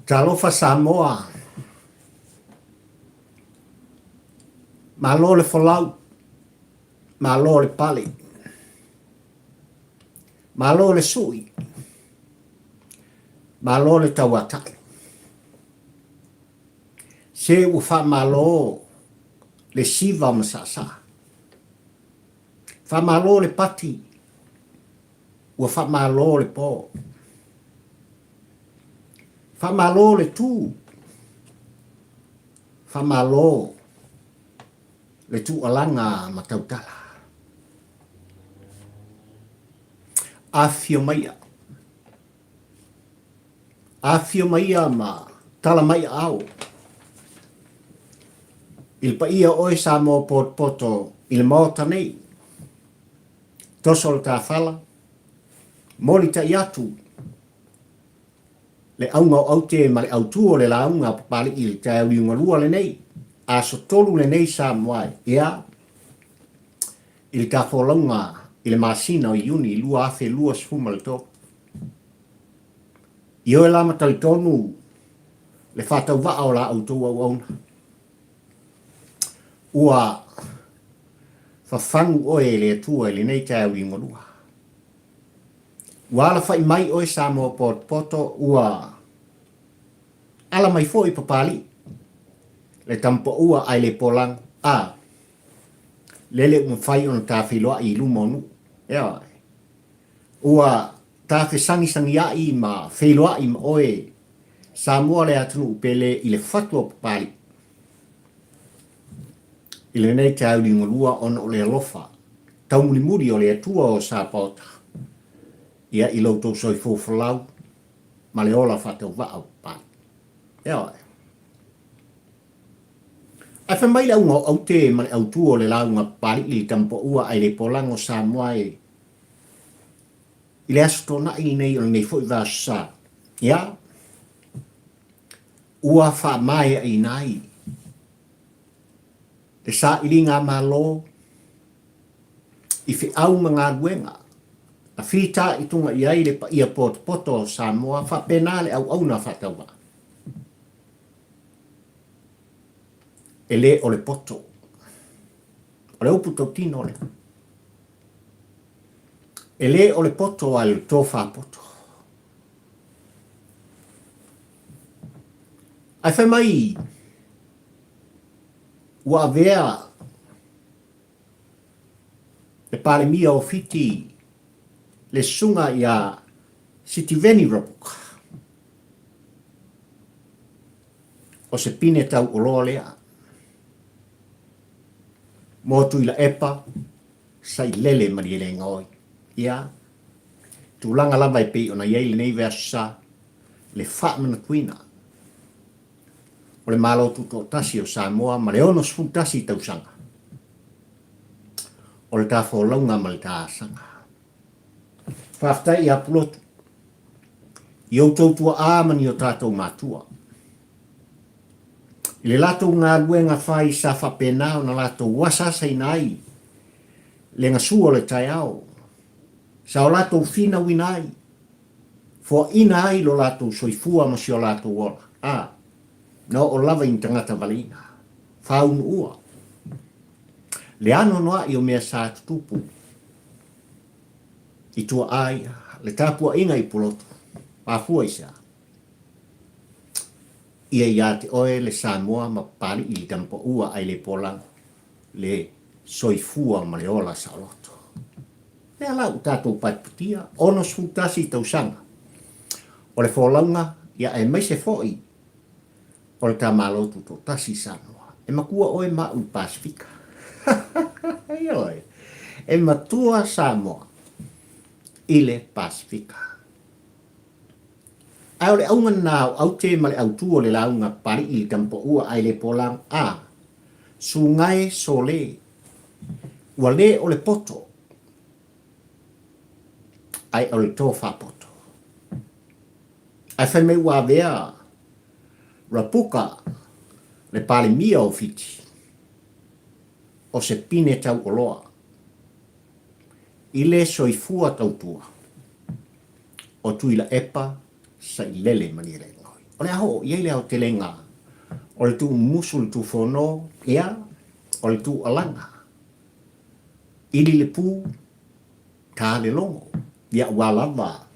Talofa Samoa, malo le folau, malo le pale, malo le sui, malo le tauatai. Se ua faamalo le siva ma saasaa. Faamalo le pati, ua faamalo le po. Faamalo le tu, faamalo le tuualaga ma tautala. Afifio maia, afifio maia ma tala mai aao i le paia o oe Samoa potopoto i le Maota nei. Toso le tafala, molitai atu le auga o aute ma le autu o le lauga a Papalii i le taeao liugalua lenei, aso 3 lenei Samoa e, ia, i le tafolauga i le masina o Iuni 2023. Ioe la ma talitonu le faatauvaa o la outou auauna. Ua fafagu oe e le Atua i lenei taeao liugalua. Ua alafai mai oe Samoa potopoto, ua ala mai foi Papalii, le tamapaua ae le polago, a lele ua mafai ona ta feiloai i luma o nuu. Ioe. Ua ta fesagisagiai ma feiloai ma oe Samoa le atunuu pele i le fatu o Papalii i lenei taeao liugalua ona o le alofa taumulimuli o le Atua o Sapaota ia i lo outou soifua folau ma le ola faatauvaa o Papalii. Ioe. Ae fai mai le auga o aute ma le autu o le lauga Papalii i le tamapaua ae le polago Samoa e I le Aso Toonai lenei o lenei foi vaaso sa, ia, ua faamaeaina ai le sailiga a Malo i feau ma galuega na fitaituga i ai le paia potopoto o Samoa faapena le auauna faatauvaa. E le o le poto. O le upu tautino lea. E le o le poto a le tofa poto. Ae fai mai ua avea le Palemia o Fiti le susuga ia Sitiveni Rabuka. O se pine tau oloa lea. Mo Tuilaepa Sailele Malielegaoi. Ia, tulaga lava e pei ona i ai lenei vaiaso sa, le faamanatuina o le Malo Tutoatasi o Samoa ma le 61 tausaga o le ta folauga ma le ta asaga. Faafetai ia Pulotu i outou tuaa ma ni o tatou matua. I le latou galuega fai sa faapena ona latou asaasaina ai le gasu o le taeao, sa o latou finauina ai, foaina ai lo latou soifua ma si o latou ola, a, na oo lava i ni tagata valeina, faaunuua le anoanoai o mea sa tutupu i tuaa ia, le tapuaiga i Pulotu, mafua i se a? Ia ia te oe le Samoa ma Papalii le tamapaua ai le polago, le soifua ma le ola saoloto. Lea la ua tatou patipatia, 61 tausaga o le folauga ia aemaise foi o le ta Malo Tutoatasi i Samoa. E matua oe ma au i Pasifika. Ioe, e matua Samoa i le Pasifika. Ae o le auga lena o aute ma le autu o le lauga Papalii le tamapaua ae le polago a Sugae Sole ua le o le poto ae o le tofa poto. Ae fai mai ua avea Rapuka le Palemia o Fiti o se pine tauoloa i le soifua tautua o Tuilaepa Sailele Malielegaoi. O le a oo i ai le aotelega o le tuumumusu, le tuufono, ia, o le tuualaga, ili le pu, ta le logo, ia aua lava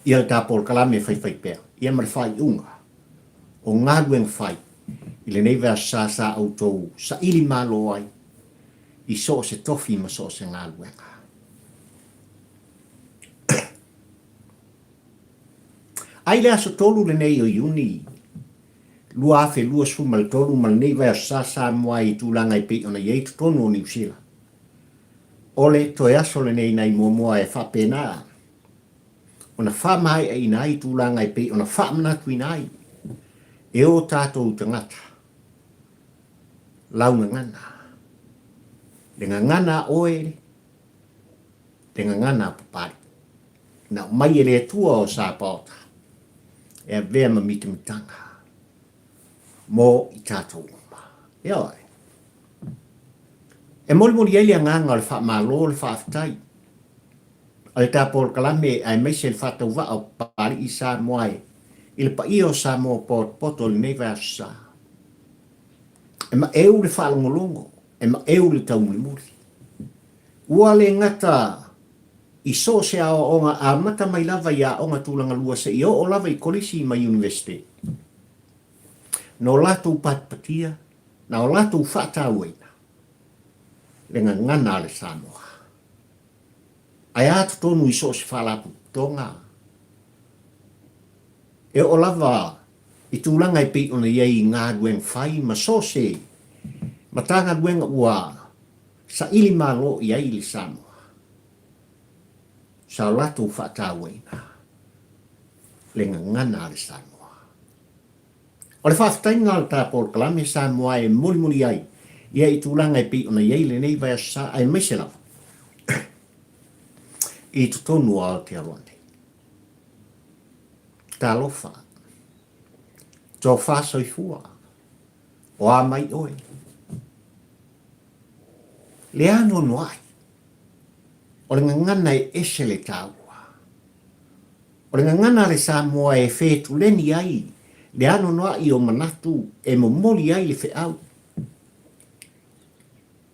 ia le ta polokalame e faifaipea, ia ma le faaiuga o galuega fai i lenei vaiaso sa sa outou saili malo ai i so o se tofi ma so o se galuega. A i le aso 3 lenei o Iuni 2023 ma lenei vaiaso sa Samoa ai i tulaga e pei ona i ai totonu o Niu Sila, o le toe aso lenei nai muamua e faapena ona faamaeaina ai tulaga e pei ona faamanatuina ai e o tatou tagata lau gagana, le gagana a oe, le gagana a Papalii. Na aumai e le Atua o Sapaota e avea ma mitamitaga mo i tatou uma. Ioe. E molimoli ai le agaga o le faamalo, le faafetai a le ta polokalame aemaise le faatauvaa o Papalii Samoa e i le paia o Samoa potopoto i lenei vaiaso sa. E maeu le faalogologo, e maeu le taumulimuli. Ua le gata i so o se aoaoga amata mai lava i aoga tulaga lua seia oo lava i kolisi ma iunivesite. No latou patipatia, na o latou faatauaina le gagana a le Samoa. Ae a totonu i so o se faalapotopotoga? E oo lava i tulaga e pei ona i ai i galuega fai ma so o se Matagaluega ua saili malo i ai le Samoa, sa o latou faatauaina le gagana a le Samoa. O le faafetaiga o le ta polokalame Samoa e molimoli ai ia i tulaga e pei ona i ai lenei vaiaso sa aemaise lava i totonu o Aotearoa nei. Talofa, tofa soifua, o a mai oe? Le anoanoai, o le gagana e ese le taua. O le gagana a le Samoa e fetuleni ai le anoanoai o manatu e momoli ai le feau,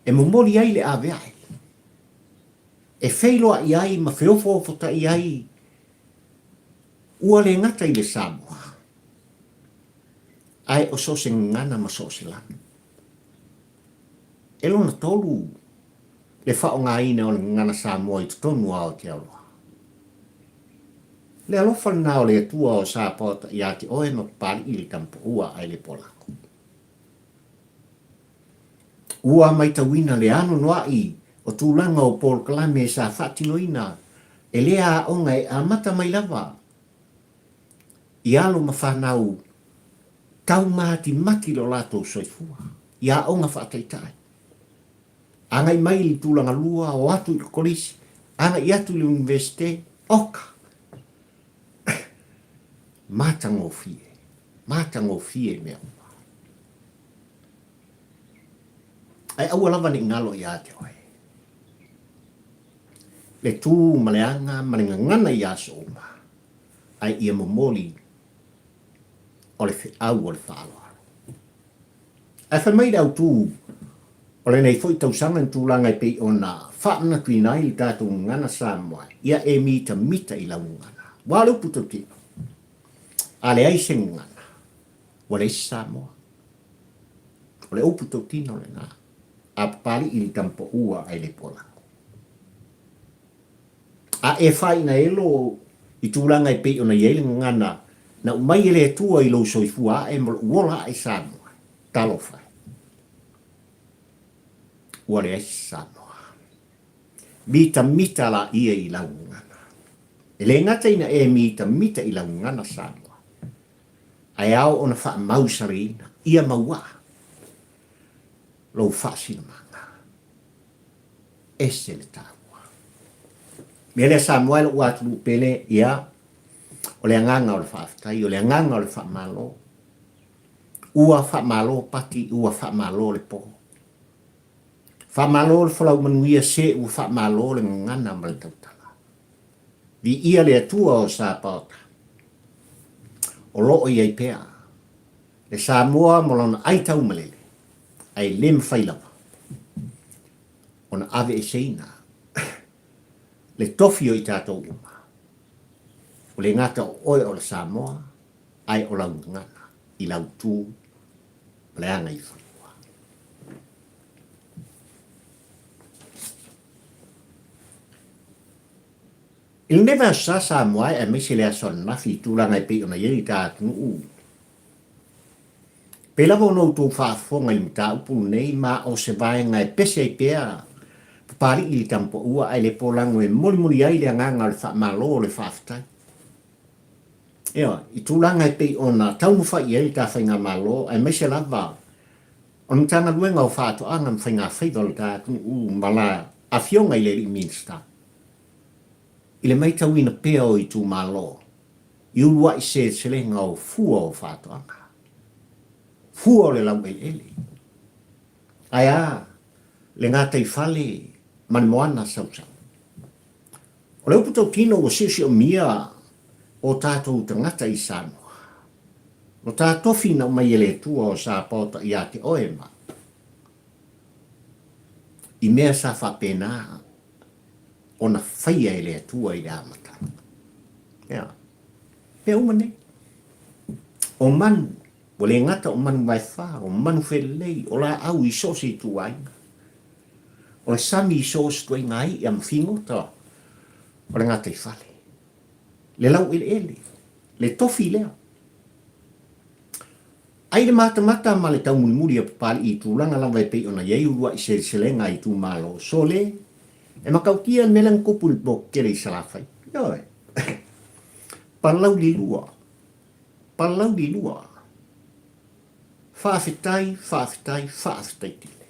e momoli ai le aveae, e feiloai ai ma feofoofotai ai ua le gata i le Samoa, ae o so o se gagana ma so o se lanu. E lona tolu le faaaogaina o le gagana Samoa i totonu o Aotearoa. Le alofa lena o le Atua o Sapaota ia te oe ma Papalii le Tamapaua ae le Polako. Ua maitauina le anoanoai o tulaga o polokalame sa faatinoina e lea aoga e amata mai lava i alo ma fanau taumatimati lo latou soifua i aoga faataitai. Agai mai i le tulaga lua, o atu i le kolisi, agai atu i le Universite, oka! Matagofie, matagofie mea uma. Ae aua lava ne i galo ia te oe le tu ma le aga ma le gagana i aso uma, ae ia momoli o le feau o le faaaloalo. Ae fai mai le autu o lenei foi tausaga ni tulaga e pei ona faamanatuina ai le tatou gagana Samoa, ia e mitamita i lau gagana. Aua o le upu tautino, a leai se gagana, ua leai se Samoa. O le upu tautino lena, a Papalii le tama paua ae le Polako. A e fainaelo i tulaga e pei ona i ai le gagana na aumai e le Atua i lou soifua ae ma lou ola ae Samoa, talofa e. Ua leai se Samoa. Mitamita laia i lau gagana. E le gata ina e mitamita i lau gagana Samoa, ae ao ona faamausaliina ia mauaa lou faasilamaga. Ese le taua. Mea lea Samoa e lou atunuu pele, ia, o le agaga o le faafetai, o le agaga o le faamalo. Ua faamalo Pati, ua faamalo le po. Faamalo le folau manuia se ua faamalo le gagana ma le tautala. Viia le Atua o Sapaota. O lo o i ai pea le Samoa ma lona aitaumalele, ae le mafai lava ona aveeseina le tofi o i tatou uma. Ua le gata o oe o le Samoa, ae o lau gagana i lau tu ma le agaifanua. I lenei vaiaso sa Samoa ai aemaise le aso ananafi i tulaga e pei ona i ai le ta atunuu. Pei lava ona outou faafofoga i le mataupu lenei ma o se vaega e pese ai pea Papalii i le Tamupaua ae le polago e molimoli ai le agaga o le faamalo o le faafetai. Ioe, i tulaga e pei ona taumafai i ai le ta Faigamalo aemaise lava o le Matagaluega o Faatoaga ma Faigafaiva o le ta atunuu ma la Afioga i le Alii Minisita i le maitauina pea o itumalo i uluai seleselega o fua o faatoaga, fua o le laueleele, ae a le gataifale ma le moana sausau. O le upu tautino ua siosiomia o tatou tagata i Samoa. Lo ta tofi na aumai e le Atua o sa paota ia te oe ma i mea sa faapena ona faia e le Atua i le amataga. Ea, mea uma nei. O manu, ua le gata o manu vaefa, o manu felelei, o laau i so o se ituaiga. O le sami i so o se ituaiga i'a ma figota o le gataifale. Le laueleele, le tofi lea. Ai le matamata ma le taumulimuli a Papalii i tulaga lava e pei ona i ai uluai seleselega a itumalo, sole, e matautia le mea lea na tupu i le potukele i Salafai. Ioe. Palaulilua. Palaulilua. Faafetai, faafetai, faafetai tele.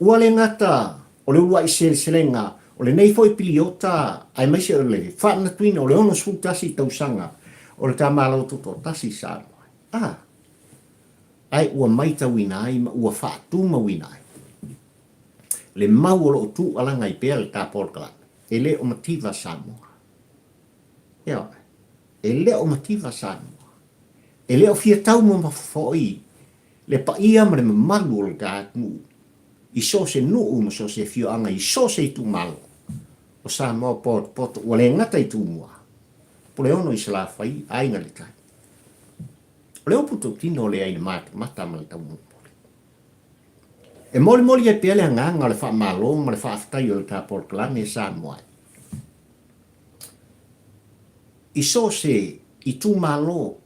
Ua le gata o le uluai seleselega o lenei foi piliota aemaise o le faamanatuina o le 61 tausaga o le ta Malo Tutoatasi i Samoa. A! Ae ua maitauina ai ma ua faatumauina ai le mau o lo o tuualaga ai pea le ta polokalame, e le o mativa Samoa. Ioe. E le o mativa Samoa. E le o fia taumamafa foi le paia ma le mamalu o le ta atunuu i so o se nuu ma so o se afioaga i so o se itumalo o Samoa potopoto ua le gata i Tumua, Puleono i Salafai, Aiga i le Tai. O le upu tautino lea i le matamata ma le taumolimoli. E molimoli ai pea le agaga o le faamalo ma le faafetai o le ta polokalame Samoa i so o se itumalo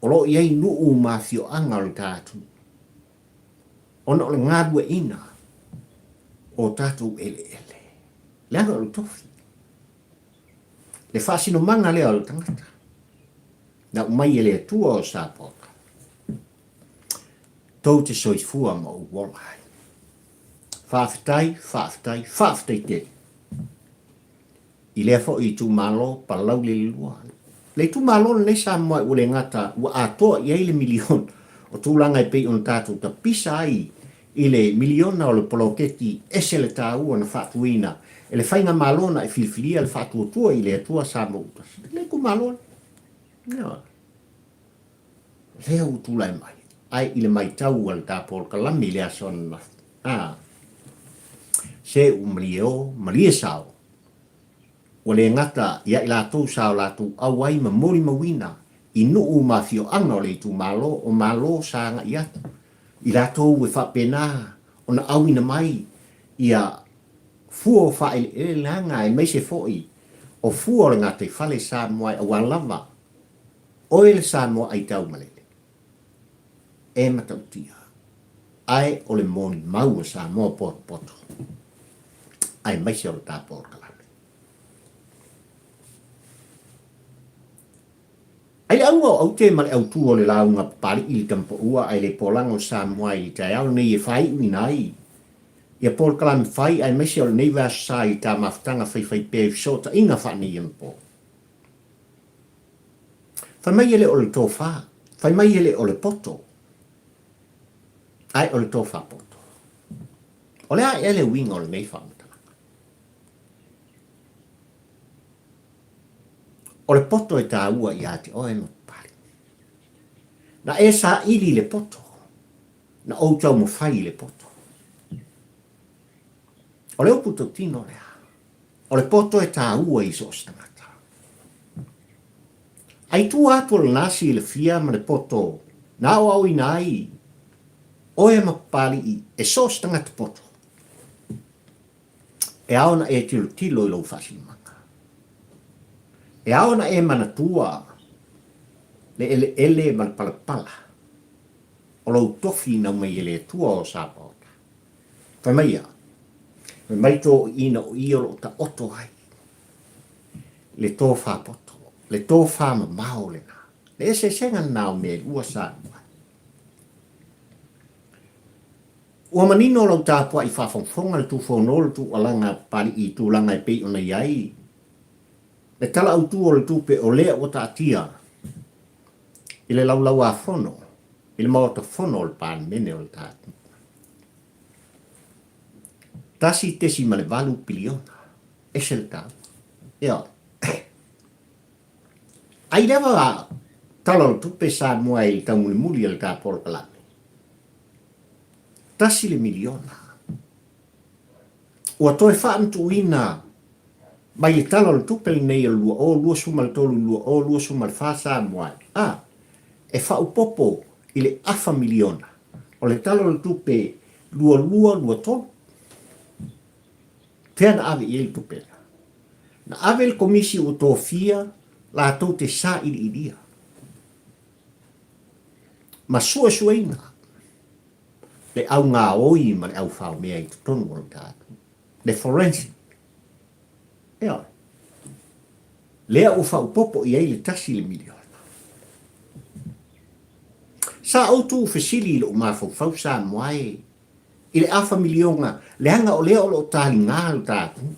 o lo o i ai nuu ma afioaga o le ta atunuu, ona o le galueaiina o tatou eleele. Leaga o le tofi, le faasinomaga lea o le tagata, na aumai e le Atua o Sapoaka, tou te soifua ma ou ola ai. Faafetai, faafetai, faafetai tele. I lea foi itumalo, Palauli le lua. Le itumalo lenei Samoa ua le gata ua atoa i ai le miliona o tulaga e pei ona tatou tapisa ai i le miliona o le poloketi ese le taua na faatuina e le faigamalo na e filifilia le faatuatua i le Atua Samoa ua tasi. Le itumalo lea. Lea ua tulai mai ae i le maitau a le ta polokalame i le aso ananafi, a, se ua malie o, malie sao. Ua le gata ia i latou sa o latou auai ma molimauina i nuu ma afioaga o le itumalo o Malo sa agai atu, i latou e faapena ona auina mai ia fua o faaeleeleaga aemaise foi o fua o le gataifale Samoa e aua lava oe le Samoa aitaumalele e matautia ae o le molimau a Samoa potopoto aemaise o le ta polokalame. Ai le auga o aute ma le autu o le lauga Papalii i le Tamapaua ae le polaga o Samoa i le taeao lenei e faaiuina ai ia polokalame fai aemaise o lenei vaiaso sa i ta mafutaga faifaipea i fesootaiga faaneionapo. Fai mai e le o le tofa, fai mai e le o le poto, ae o le tofa poto. O le a ea le uiga o lenei faamatalaga? O le poto e taua ia te oe ma Papalii. Na e saili i le poto, na ou taumafai i le poto. O le upu tautino lea, o le poto e taua i so o se tagata. A i tua atu o lena silafia ma le poto na aoaoina ai oe ma Papalii e so o se tagata poto, e ao ona e tilotilo i lou faasinomaga. E ao ona e manatua le eleele ma le palapala o lou tofi na aumai e le Atua o Sapaota. Fai mai ia, fai mai toeaiina o i o lo o taoto ai le tofa poto, le tofa mamao lena, le eseesega lena o mea e lua sa alu ai. Ua manino lau tapuai faafogafoga le tufono le tuualaga a Papalii i tulaga e pei ona i ai le Tala Autu o le Tupe o lea ua taatia i le Laulau-a-Fono i le Maota Fono o le Palemene o le tatou 1.8 piliona. Ese le taua. Ioe. Ai lava Tala o le Tupe Samoa i le taumulimuli a le ta polokalame. 1 le miliona. Ua toe faamatuuina mai le Tala o le Tupe lenei o le 2023 i le 2024 Samoa a e faaopoopo i le afa miliona o le Tala o le Tupe 22/23. Fea na ave i ai le tupe lea? Na ave i le Komisi ua tofia latou te sailiilia ma suesueina le au gaoi ma le au faomea i totonu o le tatou, le forensic. Ioe. Lea ua faaopoopo i ai le tasi le miliona. Sa ou tuufesili i lou mafaufau Samoa e i le afa miliona leaga o lea o lo o taliga le ta atunuu.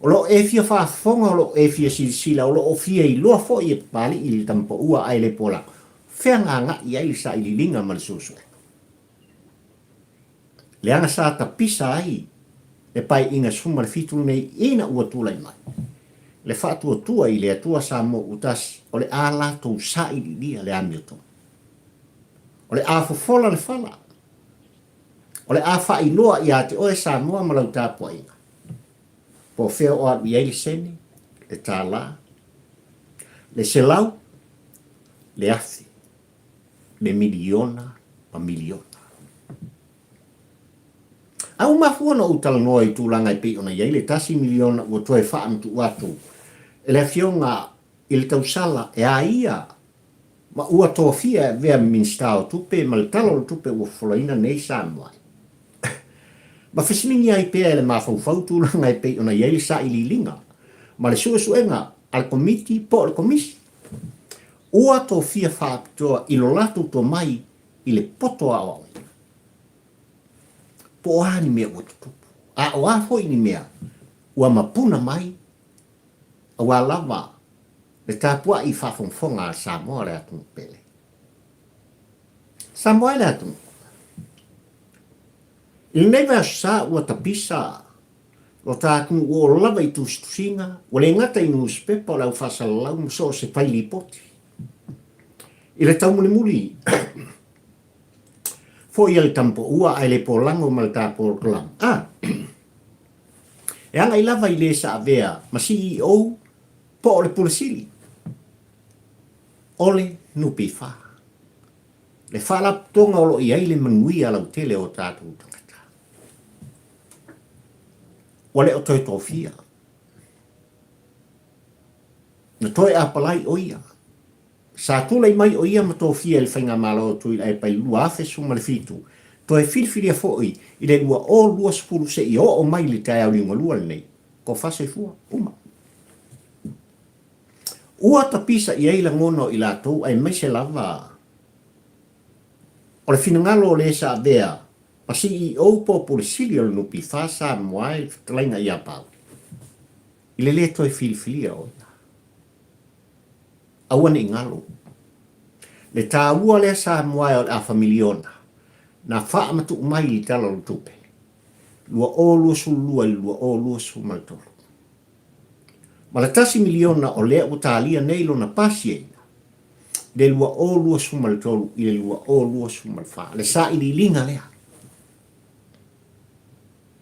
O lo o e fia faafofoga, o lo o e fia silasila, o lo o fia iloa foi e Papalii le tamapaua ae le pola fea na agai i ai le sailiiliga ma le suesuega. Leaga sa tapisa ai le Paeaiga 17 lenei ina ua tulai mai le faatuatua i le Atua Samoa ua tasi o le a latou sailiilia le amiotonu. O le a fofola le fala. O le a faailoa ia te oe Samoa ma lau tapuaiga. Po o fea o alu i ai le sene, le tālā, le selau, le afe, le miliona ma miliona. A ua mafua ona ou talanoa i tulaga e pei ona i ai le tasi miliona ua toe faamatuu atu e le Afioga i le tausala e a ia ma ua tofia e avea ma Minisita o Tupe ma le Tala o le Tupe ua fofolaina nei Samoa ai. Ma fesiligia ai pea e le mafaufau tulaga e pei ona i ai le sailiiliga ma le suesuega a le Komiti po o le Komisi. Ua tofia faapitoa i lo latou tomai i le poto aoaoina. Po o a ni mea ua tutupu, a o a foi ni mea ua mapuna mai, aua lava le tapuai faafogafoga a Samoa le atunuu pele. Samoa e le atunuu. I lenei vaiaso sa ua tapisa lo ta atunuu ua oo lava i tusitusiga, ua le gata i nusipepa o le au faasalalau ma so o se fai lipoti. I le taumulimuli foi a le tamapaua ae le polago ma le ta polokalame. A! E agai lava i le sa avea ma CEO po o le Pule Sili o le NPF, le faalapotopotoga o lo o i ai le manuia lautele o tatou tagata. Ua le o toe tofia. Na toe apalai o ia. Sa tulai mai o ia ma tofia e le Faigamalo o Tuilaepa i le 2017, toe filifilia foi i le 2020 seia oo mai i le taeao liugalua lenei. Tofa soifua, uma. Ua tapisa i ai lagona o i latou aemaise lava o le finagalo o le sa avea ma CEO po o Pule Sili o le NPF Samoa i le fetalaiga ia Pauli i le lē toe filifilia o ia. Aua ne i galo le taua lea Samoa o le afa miliona na faamatuu mai i le Tala o le Tupe 2022 i le 2023. Ma le $1 miliona o lea ua talia nei lona pasiaina i le 2023 i le 2024. Le sailiiliga lea.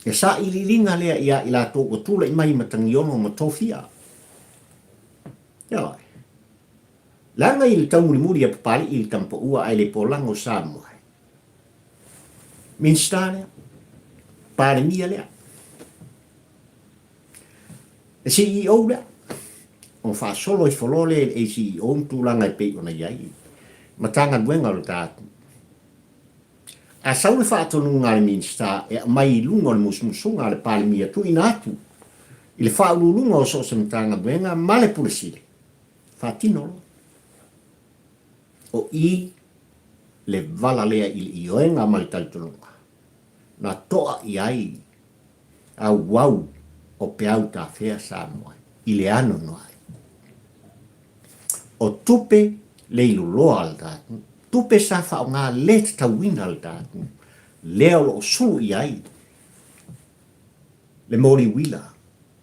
Le sailiiliga lea ia i latou ua tulai mai i Matagiono ma Tofia. Ioe. Leaga i le taumulimuli a Papalii i le Tamapaua ae le polaga o Samoa. Minisita lea. Palemia lea. Le CEO lea. Ona faasolo ifo loa lea i le ACEO ma tulaga e pei ona i ai Matagaluega o le ta atunuu. A sau le faatonuga a le Minisita e aumai i luga o le musumusuga a le Palemia tuuina atu i le Faauluuluga o so o se Matagaluega ma le Pule Sili, faatino loa. O i le vala lea i le ioega ma le talitonuga na to'a i ai auau o peau tafea Samoa i le anoanoai. O tupe le iloloa a le ta atunuu, tupe sa faaaoga le tatauina a le ta atunuu, lea o lo o sulu i ai le moli uila.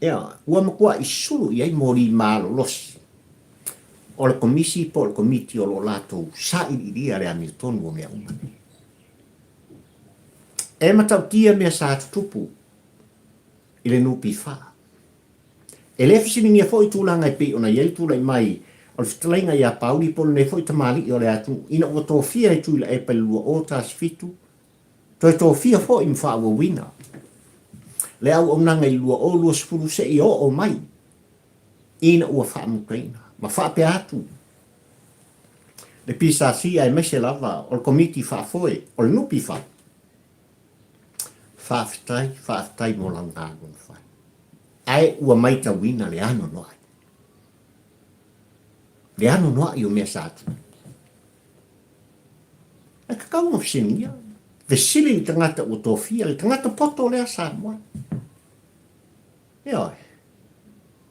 Ea, ua matuai sulu i ai moli malolosi o le Komisi po o le Komiti o lo o latou sailiilia le amiotonu o mea uma nei. E matautia mea sa tutupu i le NPF. E le fesiligia foi tulaga e pei ona i ai le tulai mai o le fetalaiga ia Pauli po o lenei foi tamalii o le atunuu ina ua tofia e Tuilaepa i le 2017, toe tofia foi ma faaauauina le auaunaga i le 2020 seia oo mai ina ua faamutaina ma faapea atu le PSC aemaise lava o le Komiti Faafoe o le NPF. Faafetai, faafetai mo lau galuega fai. Ae ua maitauina le anoanoai. Le anoanoai o mea sa tupu. Ae tatau ona fesiligia. Fesili i le tagata ua tofia, le tagata poto lea Samoa. Ioe.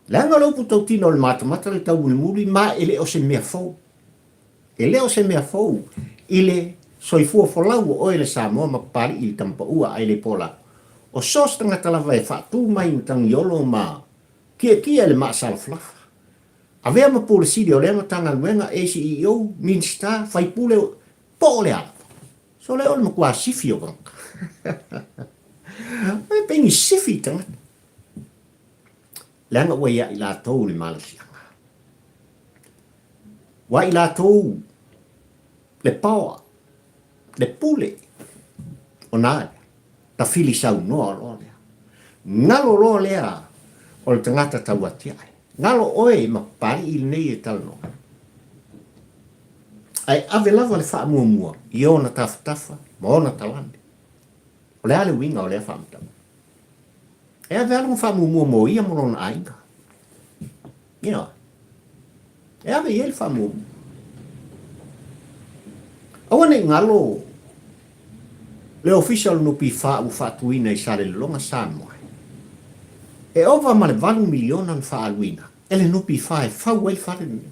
Leaga o le upu tautino o le matamata le taumulimuli ma e le o se mea fou. E le o se mea fou i le soifua folau o oe le Samoa ma Papalii i le Tamapaua ae le pola. O so o se tagata lava e faatu mai i Matagiolo ma kiekie le maasalafalafa. Avea ma Pule Sili o lea Matagaluega, ACEO, Minisita, Faipule, po o le a lava. Sole o le matua sifi o tagata. E pei ni sifi i tagata. Leaga ua ia i latou le malosiaga. Ua i latou le paoa, le pule o nā lea, tafili saunoa loa lea. Galo loa lea o le tagata tauatiae. Galo oe ma Papalii lenei e talanoa. Ae ave lava le faamuamua i ona tafatafa ma ona talane. O le a le uiga o lea faamatalaga? E ave lava lona faamuamua mo ia ma lona aiga. Ioe. E ave i ai le faamuamua. Aua ne i galo le Ofisa o le NPF ua faatuina i Salelologa, Samoa. E ova ma le $8 miliona na faaaluina e le NPF e fau ai le fale lenei.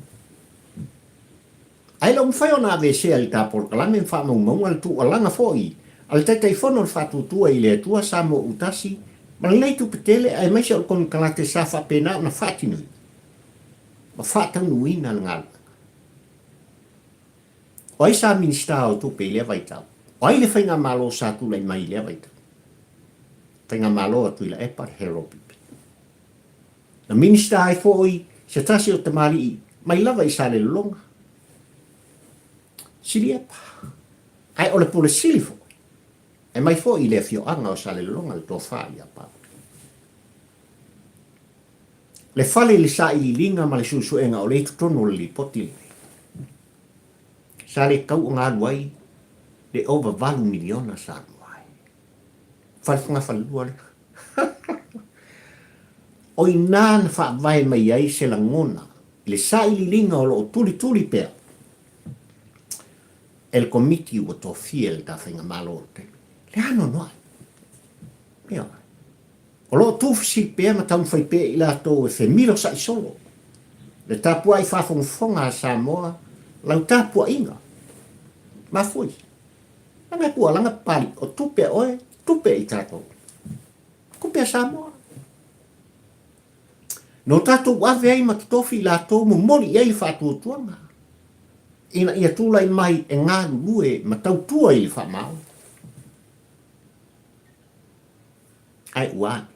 Ae le o mafai ona aveesea i le ta polokalame ma faamaumauga le tuualaga foi a le Taitaifono o le Faatuatua i le Atua Samoa Utasi ma lenei tupe tele aemaise o le konekarate sa faapena ona faatinoina ma faataunuuina le galuega. O ai sa Minisita o Tupe i lea vaitau? O ai le faigamalo sa tulai mai i lea vaitau? Faigamalo a Tuilaepa le Harold Pipi. Na Minisita ai foi se tasi o tamalii mai lava i Salelologa, Siliepa. Ae o le pule sili foi, e mai foi i le afioaga o Salelologa le tofa ia Pauli. Le fale i le sailiiliga ma le suesuega o lea i totonu o le lipoti lenei, sa le tatau ona alu ai le ova $8 miliona Samoa ai. Fale fogafalelua lea. O i ina na faavae mai ai se lagona i le sailiiliga o lo o tulituli pea e le Komiti ua tofia e le ta Faigamalo o le taimi. Le anoanoai. Ioe. O lo o tuufesili pea ma taumafai pea i latou e femilosa'i solo le tapua'i faafogafoga a Samoa lau tapua'iga. Mafua i Leaga e pualaga papalii, o tupe a oe, tupe i tatou. Tupe a Samoa. Na o tatou ave ai ma totofi i latou momoli i ai le faatuatuaga, ina ia tulai mai e galulue ma tautua i le faamaoni. Ae ua ane.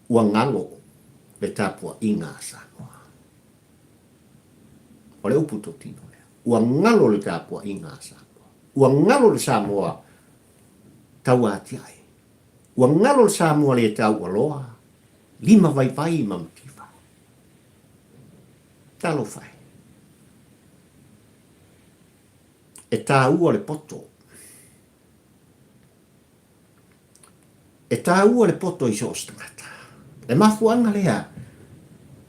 Ua galo le tapuaiga a Samoa. O le upu totino lea. Ua galo le tapuaiga a Samoa. Ua galo le Samoa tauatiae. Ua galo le Samoa le taualoa, lima vaivai ma mativa. Talofa e. E taua le poto. E taua le poto i so o se tagata. Le mafuaaga lea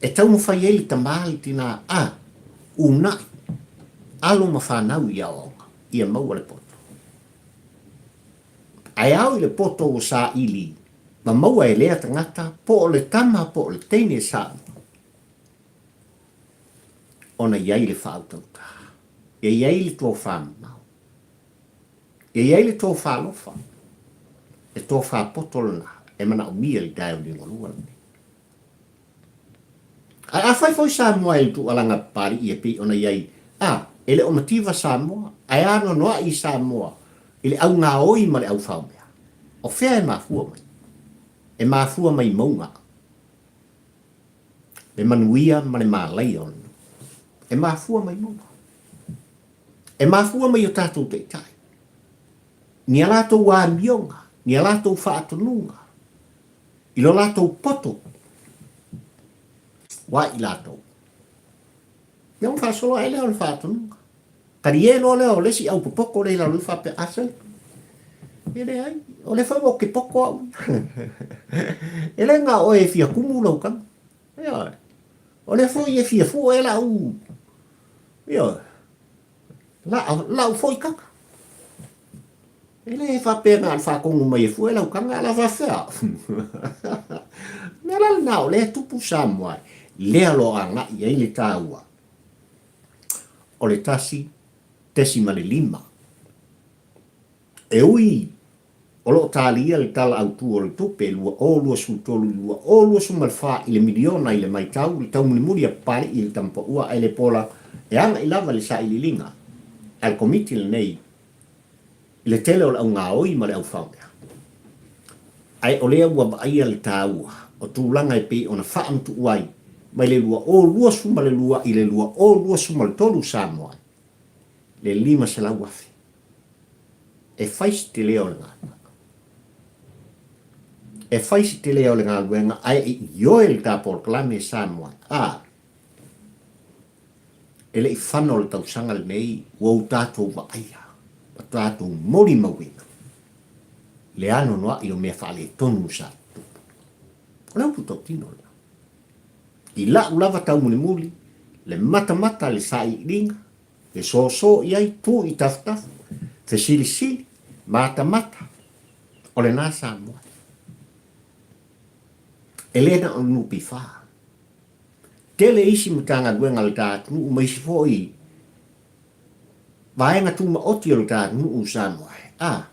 e taumafai ai le tama le tina a uunai alo ma fanau i aoaoga ia maua le poto. Ae ao i le poto ua saili ma maua e lea tagata po o le tama po o le teine saili ona i ai le faautauta, ia i ai le tofa mamao. E i ai le tofa alofa, le tofa poto lena e manaomia i le taeao liugalua lenei. Ae afai foi Samoa i le tuualaga Papalii e pei ona i ai, a, e le o mativa Samoa, ae anoanoai Samoa i le augaoi ma le aufaomea, o fea e mafua mai? E mafua mai mauga, le manuia ma le malaia o le nuu. E mafua mai mauga. E mafua mai i o tatou taitai, ni a latou amioga, ni a latou faatonuga, i lo latou poto, ua i latou. Ia ona faasolo ae lea o le faatonuga. Talie loa lea o le isi au popoto lea i lalo ifo faapea, a sole, e leai, o lea foi ua ou te poto au. E le na o oe e fia kumu lau tama. Ioe. O lea foi e fia fue lau, ioe, lau foi taga. E le faapea na o le faatonu mai e fue lau taga, a o le a faapefea? O le mea la lena o lea e tupu Samoa, lea o lo o agai i ai le taua o le 1.5. E ui o lo o talia le Tala Autu o le Tupe 2023/2024 i le miliona i le maitau, le taumulimuli a Papalii i le Tamapaua ae le pola e agai lava i le sailiiliga a le Komiti lenei i le tele o le augaoi ma le aufaomea. Ae o lea ua vaaia le taua o tulaga e pei ona faamatuu ai mai le 2022 i le 2023 Samoa le $500,000. E fai si tele o le galuega. E fai si tele o le galuega ae e ioe le ta polokalame e Samoa a e le i fano le tausaga lenei ua u tatou vaaia ma tatou molimauina le anoanoai o mea faaletonu sa tutupu. O le upu tautino lena. I la'u lava taumulimuli, le matamata le sailiiliga, le soso i ai, tu i tafatafa, fesilisili, matamata, o lena Samoa. E le na o le NPF. Tele isi Matagaluega a le ta atunuu ma isi foi vaega tumaoti o le ta atunuu Samoa, a,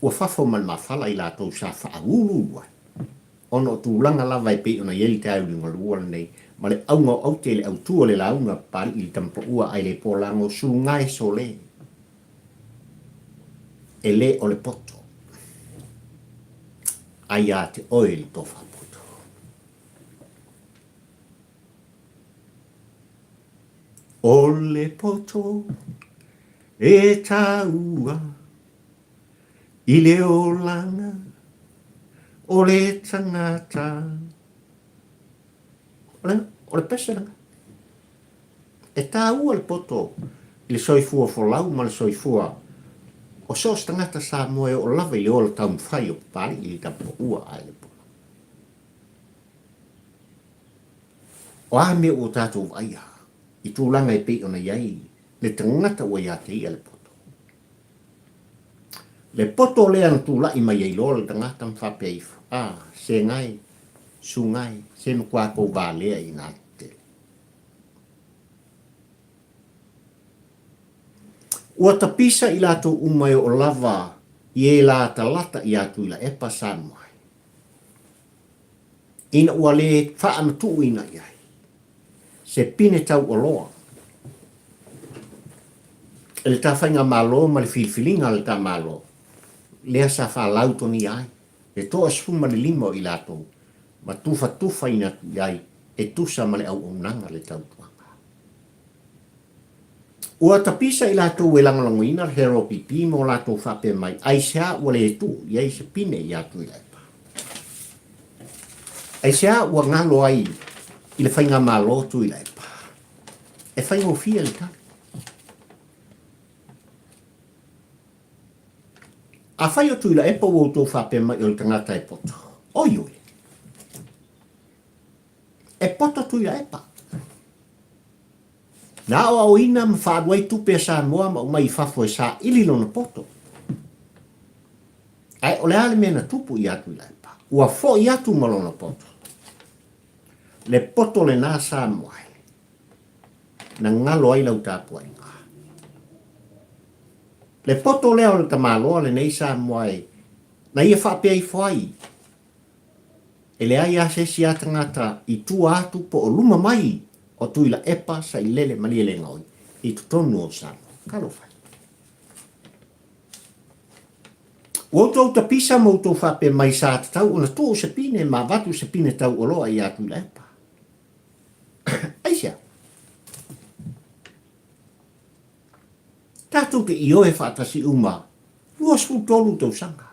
ua fafo ma le mafala i latou sa faauluulu ai. Ona o tulaga lava e pei ona i ai le taeauliugalua lenei, ma le auga o aute i le autu o le lauga Papalii i le tamapaua ae le polago sugae sole e le o le poto a ia te oe le tofa poto. O le poto e taua I le olaga o le tagata. O le pese lena. E taua le poto i le soifua folau ma le soifua o so o se tagata Samoa e oo lava i le ola taumafai o Papalii i le tapuaua ae le pola. O a mea ua tatou vaaia i tulaga e pei ona i ai le tagata ua ia te ia le poto. Le poto lea na tulai mai ai loa le tagata ma faapea ifo, A, segai, sugai, se matua kou valea i nā tetele. Ua tapisa i latou uma e oo lava. i e latalata iā Tuilaepa Samoa ai, ina ua lē faamatuuina i ai se pine tauoloa e le ta faigamalo ma le filifiliga a le ta Malo, lea sa faalautogia ai le 15 o i latou ma tufatufaina atu i ai e tusa ma le auaunaga le tautuaga. Ua tapisa i latou e lagolagoina le HRPP ma o latou faapea mai, Aisea ua le tuu i ai se pine iā Tuilaepa? Aisea ua galo ai i le Faigamalo Tuilaepa? E faigofie le tali. Afai o Tuilaepa ua outou faapea mai o le tagata e poto, oi oi! E poto Tuilaepa. Na aoaoina ma faalu ai tupe a Samoa ma aumai i fafo e saili lona poto. Ae o le a le mea na tupu ia Tuilaepa? Ua foi atu ma lona poto. Le poto lena Samoa e na galo ai lau tapuaiga. Le poto lea o le tamaloa lenei Samoa e na ia faapea ifo ai E leai lava se isi a tagata i tua atu po o luma mai o Tuilaepa Sailele Malielegaoi i totonu o Samoa. Talofa e. Ua outou tapisa ma outou faapea mai sa tatau ona tuu se pine ma avatu se pine tauoloa iā Tuilaepa. Aisea? Tatou te ioe faatasi uma 23 tausaga.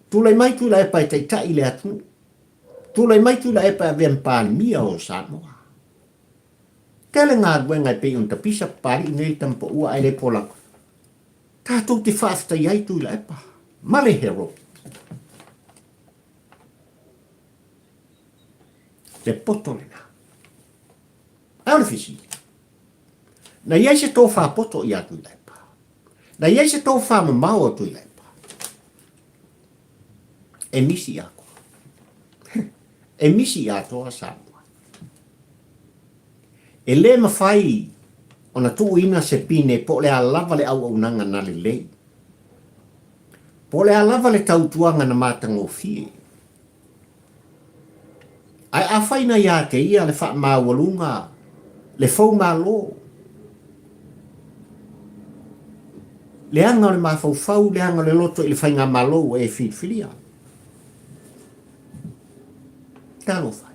Tulai mai Tuilaepa e taitai i le atunuu. Tulai mai Tuilaepa e avea ma Palemia o Samoa. Tele galuega e pei ona tapisa Papalii nei le tama paua ae le polau. Tatou te faafetai ai Tuilaepa ma le hero. Le poto lena. Ae o le fesili, na i ai se tofa poto iā Tuilaepa? Na i ai se tofa mamao a Tuilaepa? E misi i atoa. E misi i atoa Samoa. E le mafai ona tuuina se pine po o le a lava le auaunaga na lelei, po o le a lava le tautuaga na matagofie. Ae afai na ia te ia le faamaualuga, le foumalo, leaga o le mafaufau, leaga o le loto i le faigamalo ua e filifilia. Talofa.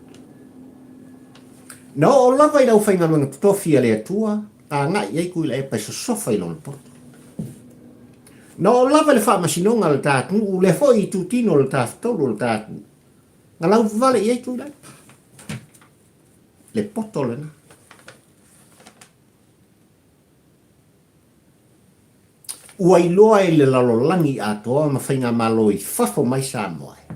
Na oo lava i le aufaigaluega totofi a le Atua, agai i ai Tuilaepa e sosofa i lona poto. Na oo lava i le faamasinoga a le ta atunuu, lea foi i itutino o le tafatolu o le ta atunuu, na lauvale i ai Tuilaepa. Le poto lena. Ua iloa e le lalolagi atoa ma faigamalo i fafo mai Samoa e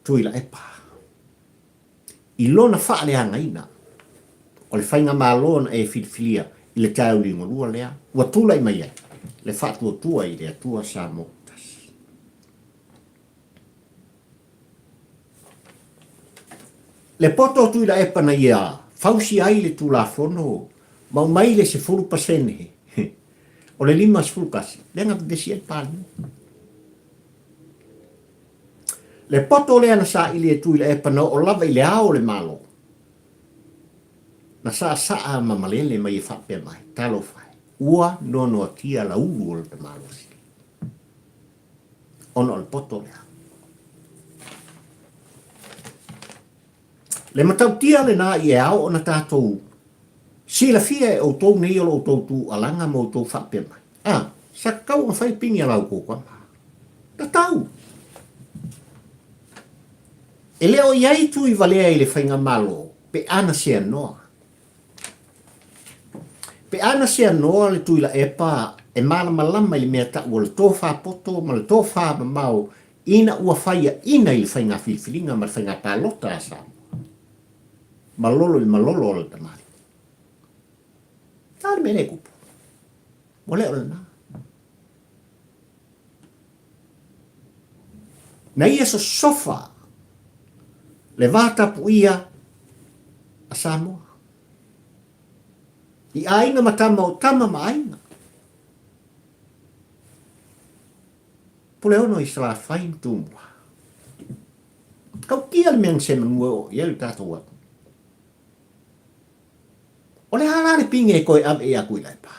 Tuilaepa i lona faaleagaina o le faigamalo na e filifilia i le taeo ligolua lea ua tulai mai ai le faatuatua i le Atua Samoa Tasi. Le poto o Tuilaepa na ia fausia ai le Tulafono ma aumai le 10% o le 51 lea na vevesi ai le Palemene. Le poto lea na saili e Tuilaepa na oo lava i le ao o le Malo, na saasaa ma malele mai e faapea mai, Talofa e, ua noanoatia laulu o le tamalosi. Ona o le poto lea. Le matautia lena i e ao ona tatou silafia e outou nei o lo outou tuualaga ma outou faapea mai, A, sa tatau ona fai pini a la outou tama. Tatau! E le o i ai tui valea i le faigamalo pe a na seanoa. Pe a na seanoa le Tuilaepa e malamalama i le mea tau o le tofa poto ma le tofa mamao ina ua faiaina i le faiga filifiliga ma le faiga palota a Samoa. Malolo i le malolo o le tamalii. A le mea lea e tupu. Ua le o lena. Na ia sosofa le va tapuia a Samoa. I aiga ma tama o tama ma aiga. Puleono i Salafai ma Tumua. Tautia le mea na semanua e oo i ai le tatou atunuu. O le a la le pine e toe ave ia Tuilaepa?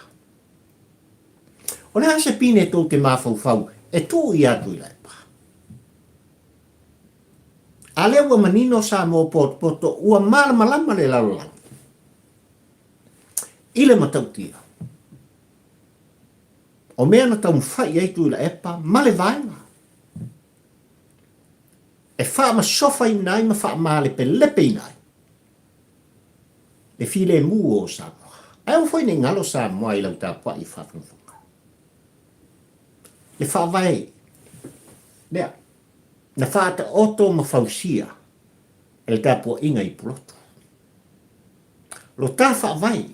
O le a se pine tou te mafaufau e tuu ia Tuilaepa? A lea ua manino Samoa potopoto ua malamalama le lalolagi i le matautia o mea na taumafai i ai Tuilaepa ma le vaega e faamasofaina ai ma faamalepelepeina ai le filemu o Samoa. Ae aua foi ne i galo Samoa i lau tapuai faafogafoga. Le faavae lea na faataoto ma fausia e le tapuaiga i Pulotu. Lo ta faavae,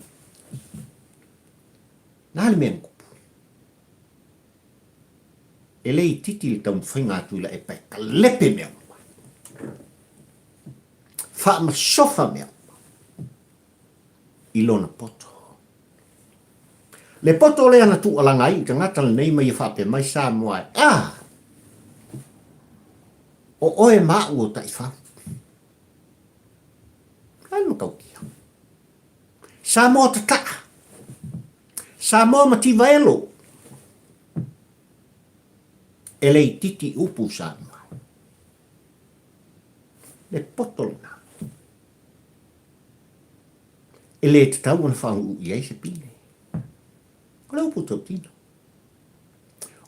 na le mea na tupu. E le itiiti le taumafaiga a Tuilaepa e kalepe mea uma. Faamasofa mea uma i lona poto. Le poto lea na tuualaga ai i tagata lenei ma ia faapea mai Samoa e, Ah! O oe ma au o taifau. Ai le matautia. Samoa tataa. Samoa mativa elo. E le itiiti upu Samoa. Le poto lena. E le tatau ona faauu i ai se pine. O le upu tautino.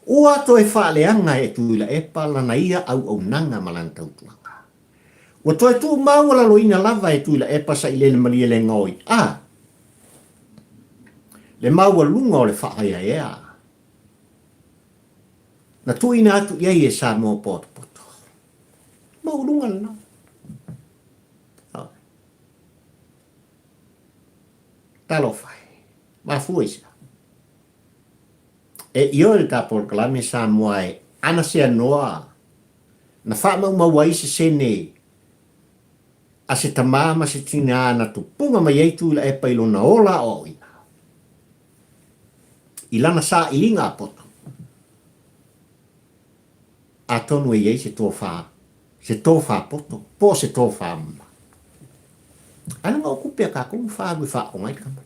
Ua toe faaleaga e Tuilaepa lana ia auaunaga ma lana tautuaga. Ua toe tuumaualaloina lava e Tuilaepa sailele malie le gaoi a le maualuga o le faaeaea na tuuina atu i ai e Samoa potopoto. Maualuga lena. Talofa e, mafua i sea. E ioe le ta polokalame Samoa e ana seanoa na faamaumau ai se sene a se tamā ma se tinā na tupuga mai ai Tuilaepa i lona ola aoaoina i lana sailiga a poto. Atonu e i ai se tofā, se tofā poto, po o se tofā mama. Ae leaga o tupe a kākou na whāu e whaaoga ai le tama.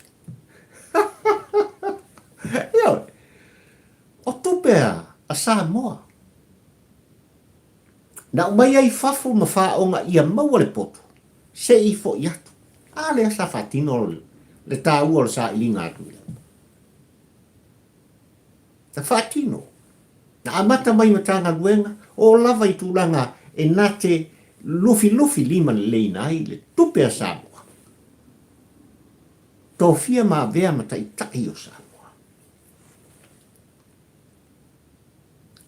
Ioe, o tupe a Samoa. Na aumai ai fafo ma whaaoga ia maua le poto, se i fo'i atu. A lea sa whaatino le tāua o le sailiga atu i lalo. Na whaatino. Na amata mai Matagaluega, oo lava i tulaga e na te lufilufi limaleleina ai le tupe a Samoa. Tofia ma avea ma taitai o Samoa.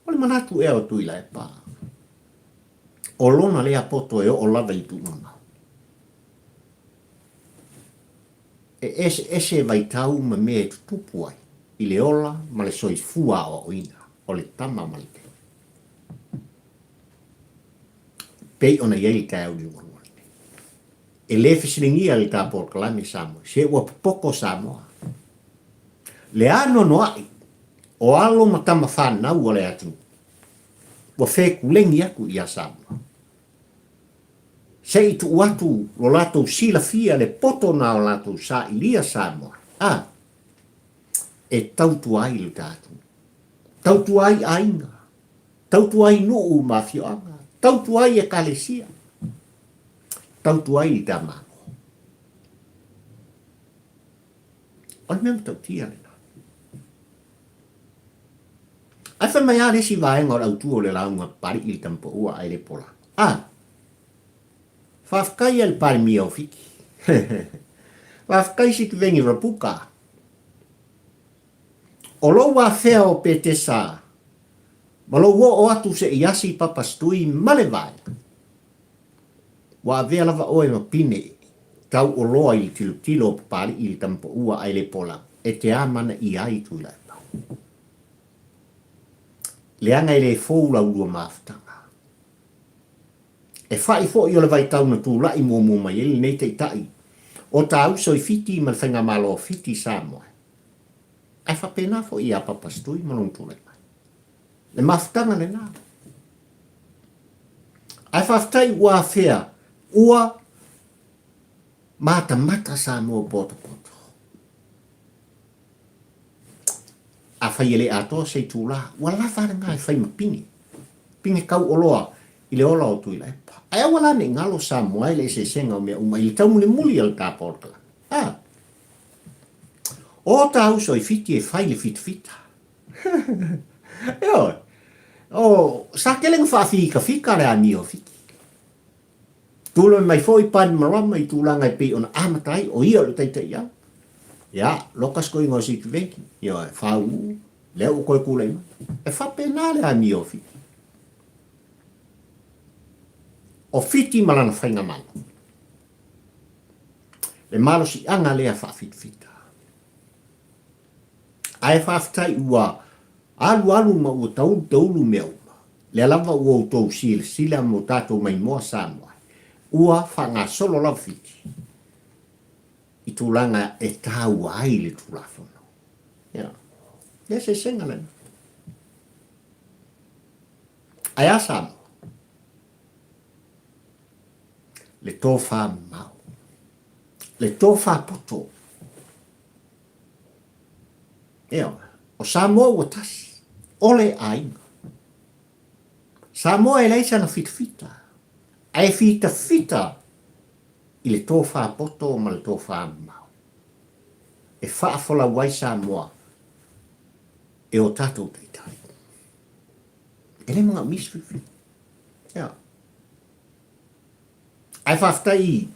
O le manatu ea o Tuilaepa, o lona lea poto e oo lava i tuumamao. E eseese vaitau ma mea e tutupu ai i le ola ma le soifua aoaoina o le tama ma le teine. Pei ona i ai le taeao liugalua lenei. E le fesiligia le ta polokalame Samoa, se ua popoko Samoa. Le anoanoai o alo ma tama whanau o le atunuu, ua fekulegi atu ia Samoa. Se i tuu atu lo latou silafia le poto na o latou sailia Samoa, a e tautua ai lo ta atunuu, tautua ai aiga, tautua ai nuu ma afioaga, tautua ai ekalesia, tautua ai le ta Malo. O le mea matautia lena. Ae fai mai lava le isi vaega o le autu o le lauga Papalii i le Tamapaua ae le pola. A! Faafetai e le Palemia o Fiti. Faafetai Sitiveni Rabuka. O lou afea o Petesa ma lou oo atu se'i asi Papasitui ma le vaega. Ua avea lava oe ma pine tauoloa i le tilotilo o Papalii i le Tamapaua ae le pola e te amanaia ai Tuilaepa. Leaga e le fou lau lua mafutaga. E fa'i foi o le vaitau na tulai muamua mai ai lenei taitai o ta uso i Fiti ma le Faigamalo o Fiti i Samoa. Ae faapena foi ia Papasitui ma lona tulai mai. Le mafutaga lena. Ae faafetai ua afea ua matamata Samoa potopoto. Afai e le atoa se itulā, ua lava lena e fai ma pine. Pine kau oloa i le ola o Tuilaepa. Ae aua la ne i galo Samoa e le eseesega o mea uma i le taumulimuli a le tapa o le kalana. A! O ta uso i Fiti e fai le fitafita. Ioe. O, sa tele na faafikafika le amio o Fiti. Tulai mai foi Panimarama i tulaga e pei ona amata ai, o ia o le taitai au. Ia, loka se koiga o Sitiveni, ioe, faauu, lea ua toe tulai mai. E faapena le amio o Fiti. O Fiti ma lana faigamalo. Le malosiaga lea faafitafita. Ae faafetai ua alualu ma ua taulu taulu mea uma. Lea lava ua outou silasila mo tatou maimoa Samoa ua faagasolo lava Fiti i tulaga e taua ai le Tulafono. Ia, le eseesega lena. Ae a Samoa? Le tofa mamao. Le tofa poto. Ioe. O Samoa ua tasi. O le aiga. Samoa e leai sana fitafita, ae fitafita i le tofa poto ma le tofa mamao e faafolau ai Samoa e o tatou taitai. E le manaomia se filifiliga. Ioe. Ae faafetai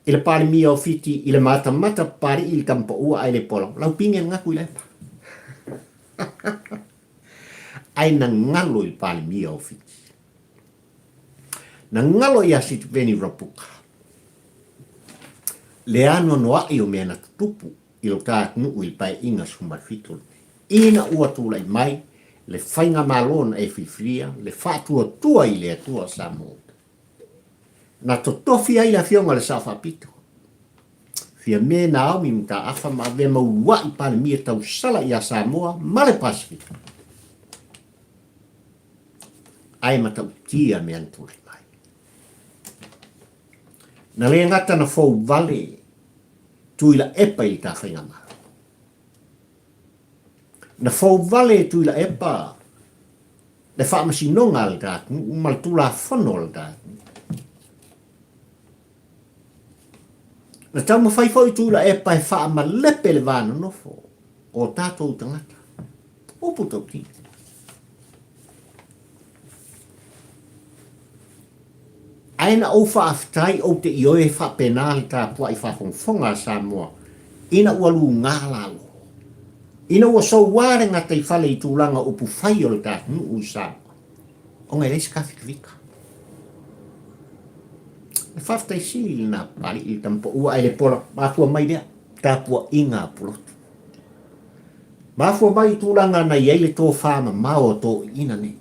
i le Palemia o Fiti i le matamata papalii i le tamapaua ae le pola lau pine na gatu i lepa. Ae na galo i le Palemia o Fiti. Na galo ia Sitiveni Rabuka le anoanoai o mea na tutupu i lo ta atunuu i le Paeaiga 17 lenei. Ina ua tulai mai le Faigamalo na e filifilia le faatuatua i le Atua Samoa, na totofi ai le Afioga i le Sao Faapito, Fiame Naomi Mataafa ma avea ma uluai Palemia tausala ia Samoa ma le Pasefika. Ae matautia mea na tulai mai. Na le gata na fou vale Tuilaepa i le ta Faigamalo. Na fou vale e Tuilaepa le faamasinoga a le ta atunuu ma le Tulafono a le ta atunuu. Na taumafai foi Tuilaepa e faamalepe le va nonofo o tatou tagata. Upu tautino. Ae na ou faafetai ou te ioe faapena le tapuai faafogafoga a Samoa ina ua luga lalo, ina ua soua le gataifale i tulaga upufai o le ta atunuu i Samoa, ona e leai se kafikafika. Le faafetai sili lena Papalii le tamapaua ae le pola mafua mai lea tapuaiga a Pulotu. Mafua mai i tulaga na i ai le tofa mamao o toeaiina nei.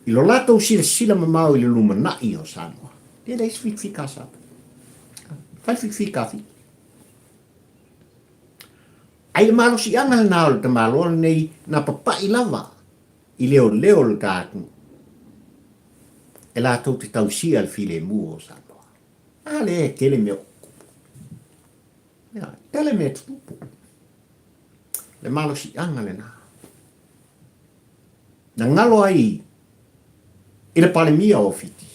I lo latou silasila mamao i le lumanai o Samoa, e leai se fikafika a Samoa. Fai fikafika a Fiti. Ai le malosiaga lena o le tamaloa lenei na papai lava i leoleo o le ta atunuu e latou te tausia le filemu o Samoa. A lea e tele mea o tutupu. Ia, tele mea tutupu. Le malosiaga lena. Na galo ai i le Palemia o Fiti,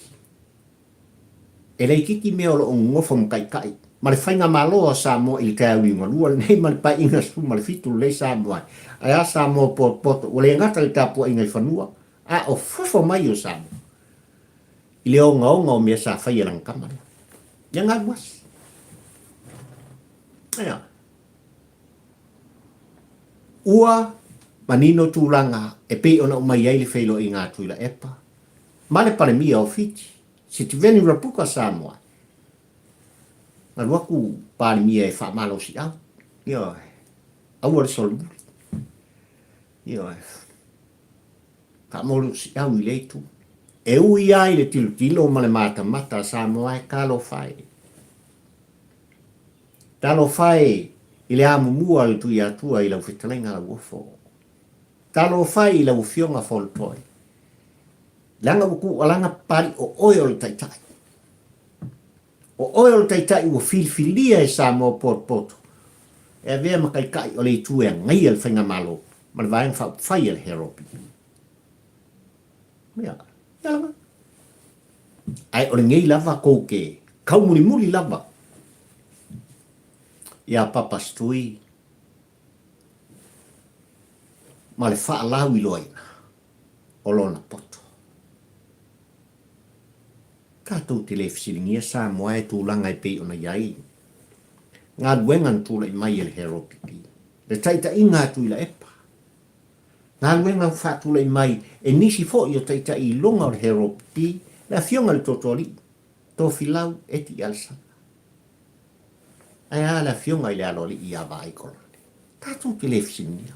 e le itiiti mea o lo o nonofo ma taitai ma le Faigamalo a Samoa i le taeao liugalua lenei ma le Paeaiga 17 lenei Samoa ai. Ae a Samoa potopoto, ua le gata i le tapuaiga i fanua, a o fafo mai o Samoa i le ogaoga o mea sa faia e lana tama lea. Ia galu asi. Ia. Ua manino tulaga e pei ona aumai ai le feiloaiga a Tuilaepa ma le Palemia o Fiti, Sitiveni Rabuka Samoa. Alu atu Palemia e faamalosiau. Ioe. Aua le solomuli. Ioe. Faamalosiau i lea itu. E ui lava i le tilotilo ma le matamata a Samoa e talofa e. Talofa e i le amumua a le Tuiatua i lau fetalaiga Lauofo. Talofa e i lau Afioga Fonotoe, leaga ua tuualaga Papalii o oe o le Taitai. O oe o le Taitai ua filifilia e Samoa potopoto e avea ma Taitai o le Itu e agaia le Faigamalo ma le Vaega Faaupufai a le Heropi. Ia, ia lava. Ae o lenei lava kou te kaumulimuli lava ia Papa Stui ma le faalauiloaina o lona poto. Tatou te le fesiligia Samoa e tulaga e pei ona i ai galuega na tulai mai e le HRPP, le taitaiga a Tuilaepa, galuega ua faatulai mai e nisi foi o taitai i luga o le HRPP, le Afioga i le Totoalii, Tofilau Eti Alesana. Ae a le Afioga i le Aloalii ia Vaaikolale? Tatou te le fesiligia.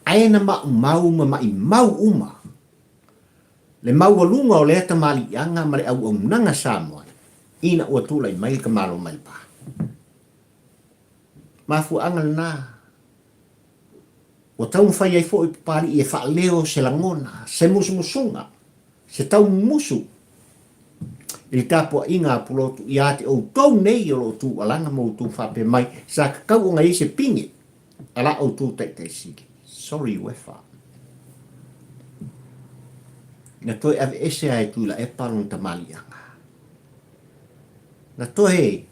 Ae na maumau ma maimau uma le maualuga o lea tamaliiaga ma le auaunaga Samoa ina ua tulai mai le tamalo mai Lepa. Mafuaaga lena ua taumafai ai foi Papalii e faaleo se lagona, se musumusuga, se taumumusu i le tapuaiga a Pulotu ia te outou nei o lo o tuualaga ma outou faapea mai sa tatau ona i ai se pine a la outou taitai sili. Sorry Uefa. Na toe aveese lava e Tuilaepa lona tamaliiaga. Na toe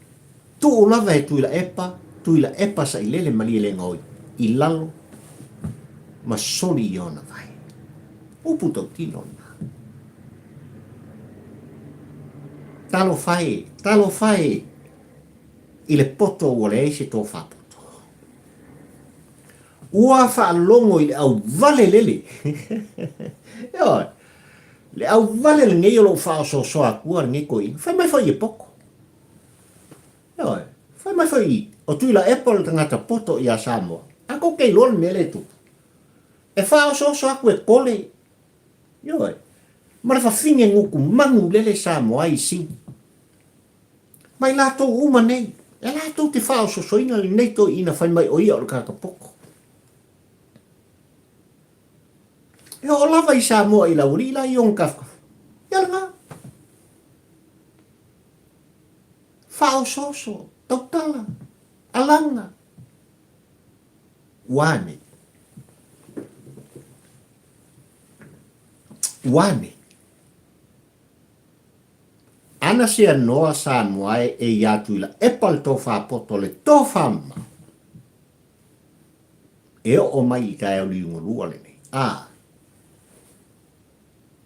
tuu lava e Tuilaepa, Tuilaepa sailele malielegaoi i lalo ma soli i ona vae. Upu tautino lena. Talofa e, talofa e i le poto ua leai se tofa poto. Ua faalogo i le auvale lele. Ioe. Le auvale lenei o lou faaosoosoa atua lenei toeaina. Fai mai foi e poto. Ioe. Fai mai foi o Tuilaepa o le tagata poto ia Samoa. A tou te iloa le mea lea e tupu. E faaosooso atu e kole. Ioe. Ma le fafine gutu manu lele Samoa i sini. Ma i latou uma nei, e latou te faaosoosoina lenei toeaina fai mai o ia o le tagata poto. E oo lava i Samoa i Laualii la i ona tafatafa. Ia lena. Faaosooso, tautala, alaga. Ua ane. Ua ane. Ana se anoa Samoa e e ia Tuilaepa le tofa poto le tofa mamao. E oo mai i taeao liugalua lenei, a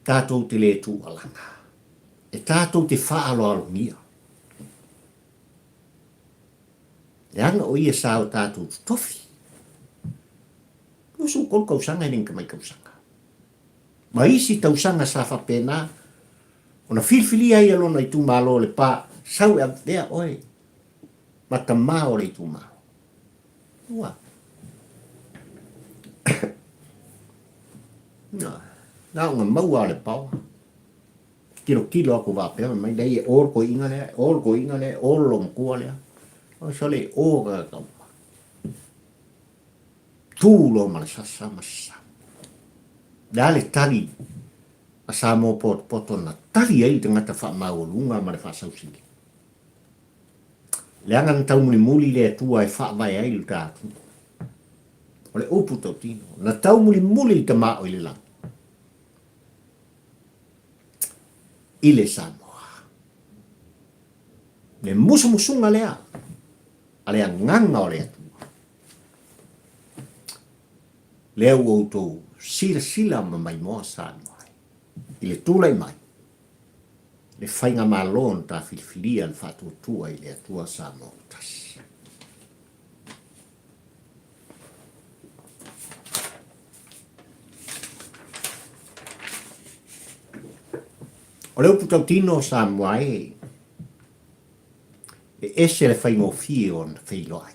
tatou te le tuualaga, e tatou te faaaloalogia, leaga o ia sa o tatou totofi. 23 tausaga e le ni tamai tausaga. Ma isi tausaga sa faapena ona filifilia ai e lona itumalo o Lepa, sau e avea oe ma tama o le itumalo. Ua. Na, na ona maua a le paoa. Tilotilo atu faapea mai lea e o le toeaina lea, e o le toeaina lea, e o le loomatua lea. O sole e o tagata uma. Tu loa ma le sasa ma sasa. Le a le tali a Samoa potopoto na tali ai le tagata faamaualuga ma le faasausili. Leaga na taumulimuli le Atua e faavae ai lo ta atunuu. O le upu tautino, na taumulimuli le Tama o i le lagi i le Samoa. Le musumusuga lea a le Agaga o le Atua. Lea ua outou silasila ma maimoa Samoa i le tulai mai le faigamalo na ta filifilia le faatuatua i le Atua Samoa ua tasi. O le upu tautino o Samoa e, e ese le faigofie o ona feiloai.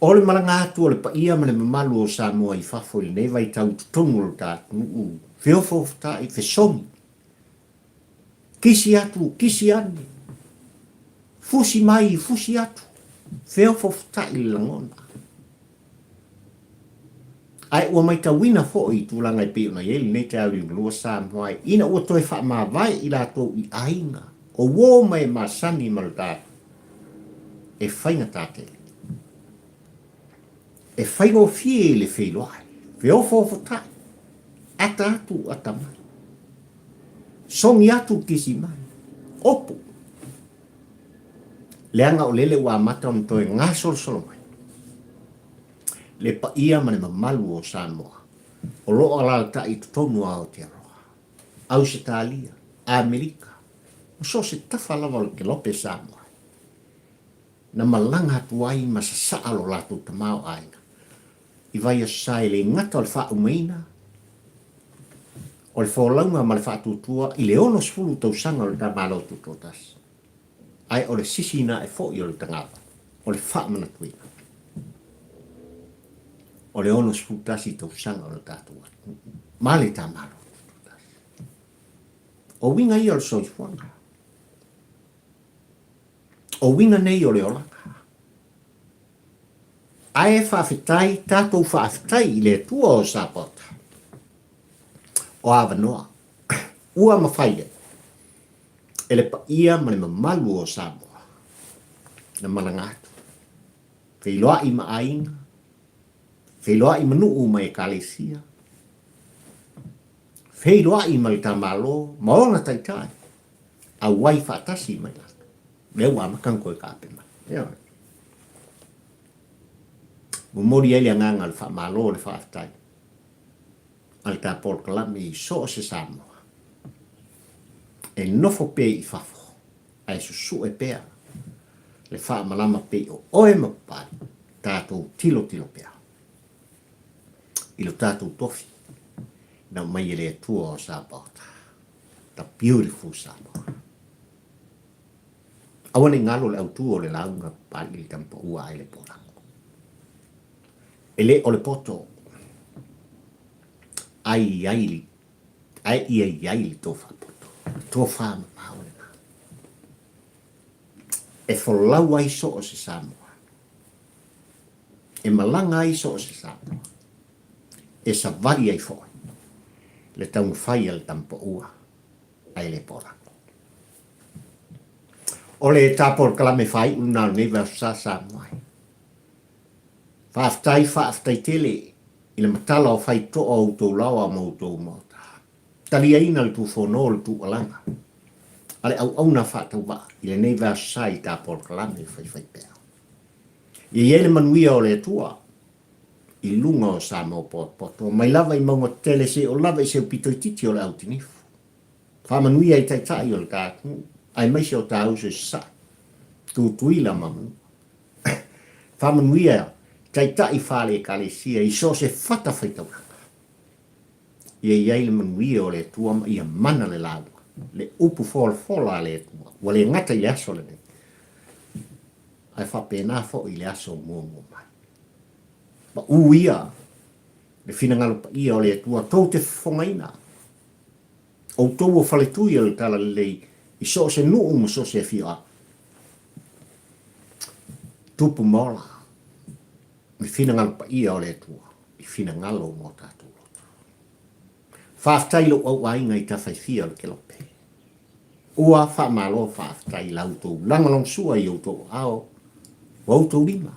O le malaga atu o le paia ma le mamalu o Samoa i fafo i lenei vaitau i totonu o lo ta atunuu, feofoofotai, fesogi, kisi atu, kisi ane, fusi mai, fusi atu. Feofofotaʻi le lagona. Ae ua maitauina foi i tulaga e pei ona i ai lenei taeao liugalua Samoa ina ua toe faamavae i latou i aiga o uo ma e masani ma le tatou e faigata tele. E faigofie i le feiloai, feofoofotai, ata atu ata mai, sogi atu kisi mai, opu. Leaga o lele ua amata ona toe gasolosolo mai le paia ma le mamalu o Samoa o lo o alaalatai i totonu o Aotearoa, Ausetalia, Amerika, ma so o se tafa lava o le kelope Samoa na malaga atu ai ma sasaa lo latou tamaoaiga i Vaiasosa e le gata o le faaumaina o le folauga ma le faatuatua i le 60 tausaga o le ta Malo Tutoatasi, ae o le sisiina ae foi o le tagata o le faamanatuina o le 61 tausaga o le tatou atunuu ma le ta Malo Tutoatasi. O uiga ia o le soifuaga. O uiga nei o le olaga. Ae faafetai, tatou faafetai i le Atua o Sapota o avanoa ua mafai ai e le paia ma le mamalu o Samoa na malaga atu, feiloai ma aiga, feiloai ma nuu ma ekalesia, feiloai ma le ta Malo ma ona taitai, auai faatasi mai latou. Lea ua amata ona toe taape mai. Ioe. Momoli ai le agaga o le faamalo o le faafetai a le ta polokalame i so o se Samoa e nofo pea i fafo ae susue pea le faamalama pei o oe ma Papalii tatou tilotilo pea i lo tatou tofi na aumai e le Atua o Sapaota. The beautiful Samoa. Aua ne i galo le autu o le lauga Papalii le tama paua ai le polago. E le o le poto ai i ai ae ia i ai le tofa poto, le tofa mamao lena. E folau ai so o se Samoa. E malaga ai so o se Samoa. E savali ai foi le taumafai a le tama paua ae le polago. O le ta polokalame faaiu lena o lenei vaiaso sa Samoa ai. Faafetai, faafetai tele i le matala o faitotoa o outou laoa ma outou maota. Taliaina le tufono o le tuualaga a le auauna faatauvaa i lenei vaiaso sa i ta polokalame faifaipea. Ia i ai le manuia o le Atua i luga o Samoa potopoto, mai lava i mauga tetele seia oo lava i se upito itiiti o le autinifu. Faamanuia i taitai o le ta atunuu, aemaise o ta uso i Sasae, Tutuila ma Manua. Faamanuia i taitai fale Ekalesia i so o se fata faitaulaga. Ia i ai le manuia o le Atua ma ia mana le lauga, le upu folafola a le Atua, ua le gata i le aso lenei, ae faapena foi i le aso muamua mai. Pau ia le finagalo paia o le Atua tou te fofogaina, outou o faletui o le Talalelei i so o se nuu ma so o se afioaga. Tupu ma ola le finagalo paia o le Atua i finagalo mo tatou loto. Faafetai i lou auaiga i tafaifia o le Kelope. Ua faamalo faafetai i la outou lagolagosua i outou aao ma outou lima.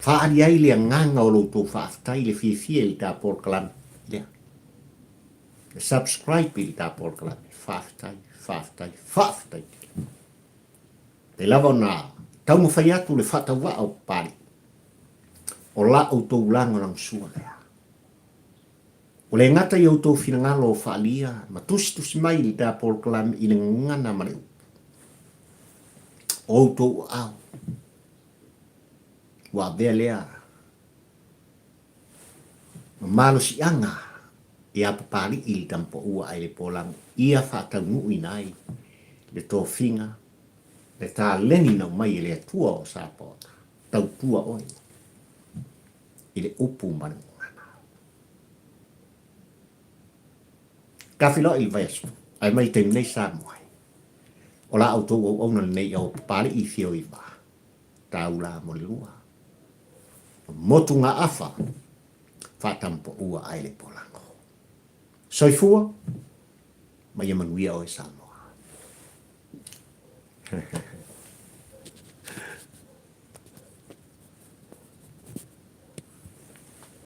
Faaali ai le agaga o lo outou faafetai i le fiafia i le ta polokalame lea. Le subscribe i le ta polokalame. Faafetai, faafetai, faafetai tele. Pei lava ona taumafai atu le faatauvaa o Papalii, o la outou lagolagosua lea. Ua le gata i outou finagalo o faaalia ma tusitusi mai i le ta polokalame i le gagana ma le upu o outou aao, ua avea lea ma malosiaga ia Papalii i le tamapaua ae le polago ia faataunuuina ai le tofiga, le taleni na aumai e le Atua o Sapaota, tautua oe i le upu ma le gagana. Tafiloi i le vaiaso, ae mai taimi nei Samoa ai. O la outou auauna lenei i Papalii i Fio i Vaa. Taula mo le lua. Motugaafa faatamapaua ae le polago. Soifua ma ia manuia oe Samoa.